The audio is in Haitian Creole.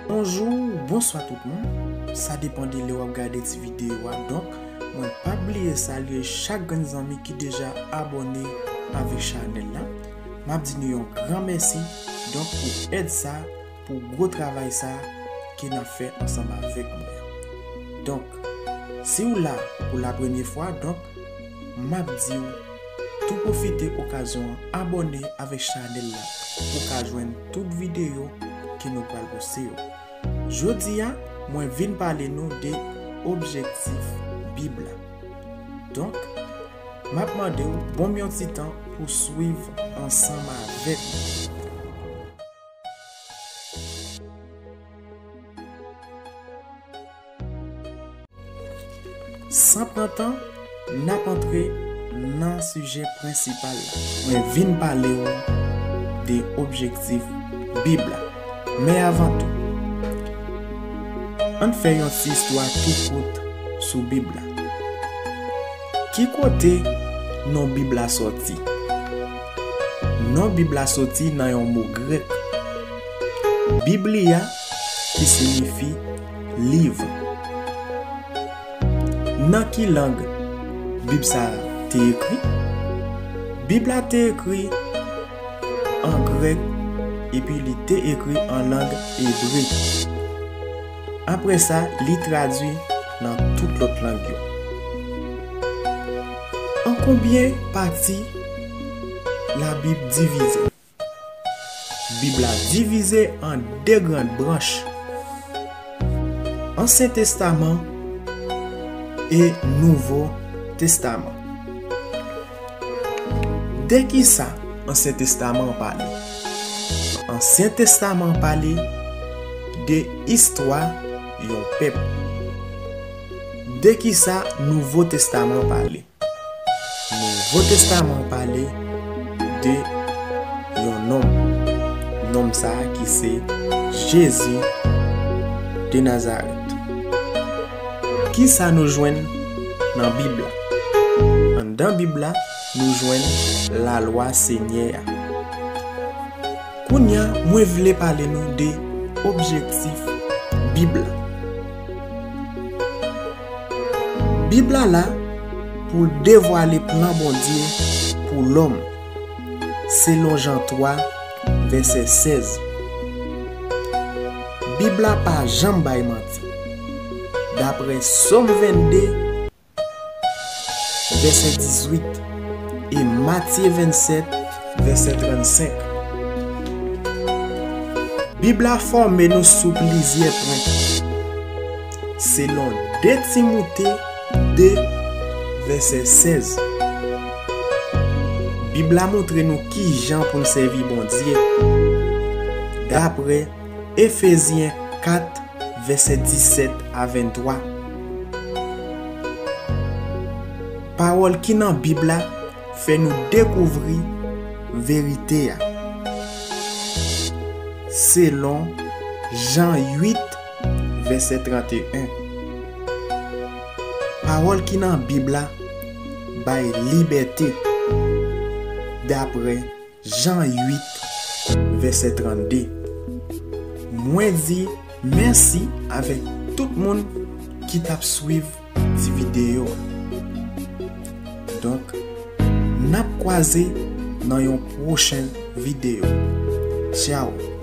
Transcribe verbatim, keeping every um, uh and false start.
Bonjou, bonswa tout moun. Sa depann de lè w ap gade ti videyo a. Donk, mwen pa bliye salye chak grenn zanmi ki deja abòne avèk chanèl la. M ap di nou yon gran mèsi. Donk, pou èd sa, pou gwo travay sa ke n ap fè ansanm avèk mwen an. Donk, si w la pou la premye fwa, donk, m ap di w tou pwofite okazyon an, abòne avèk chanèl la pou w ka jwenn tout videyo ke nou pral poste yo. Jodi a, mwen vin pale nou de objektif Bib la. Donk, m ap mande w ban m yon ti tan pou swiv ansanm avèk mwen. San pran tan, n ap antre nan sijè prensipal la. Mwen vin pale w de objektif Bib la. Men avan tou, ann fè yon ti istwa tou kout sou Bib la. Ki kote non Bib la sòti? Non Bib la soti nan yon mo grèk, biblia, ki siyifi liv. Nan ki lang Bib sa a te ekri? Bib la te ekri an grèk, epi li te ekri an lang ebre. Apre sa, li tradui nan tout lòt lang yo. An konbyen pati Labib divize? Bib la divize an de grann branch, Ansyen Testaman e Nouvo Testaman. De ki sa Ansyen Testaman an pale? Ansyen Testaman an pale de istwa yon pèp. De ki sa Nouvo Testaman an pale? Nouvo Testaman an pale de yon nonm. Nonm sa a ki se Jezi de Nazarèt. Ki sa nou jwenn nan Bib la? Anndan Bib la, nou jwenn lalwa Senyè a. Kounye a, mwen vle pale nou de objektif Bib la. Bib la la pou l devwale plan Bondye pou lòm, selon Jan twa, vèsè sèz. Bib la pa janm bay manti. Dapre Sòm vennde, vèsè dizuit, e Matye vennsèt, vèsè trannsenk. Bib la fòme nou sou plizyè pwen. Selon de Timote de, vèsè sèz, Bib la montre nou ki jan pou n sèvi Bondye, dapre Efezyen kat, vèsè disèt a venntwa. Pawòl ki nan Bib la fè nou dekouvri verite a. Selon Jan uit, vèsè trannteyen, pawòl ki nan Bib la bay libète, dapre Jan uit, vèsè trannde. Mwen di mèsi avèk tout moun ki t ap swiv ti videyo a. Donk, n ap kwaze nan yon pwochen videyo. Tchaw!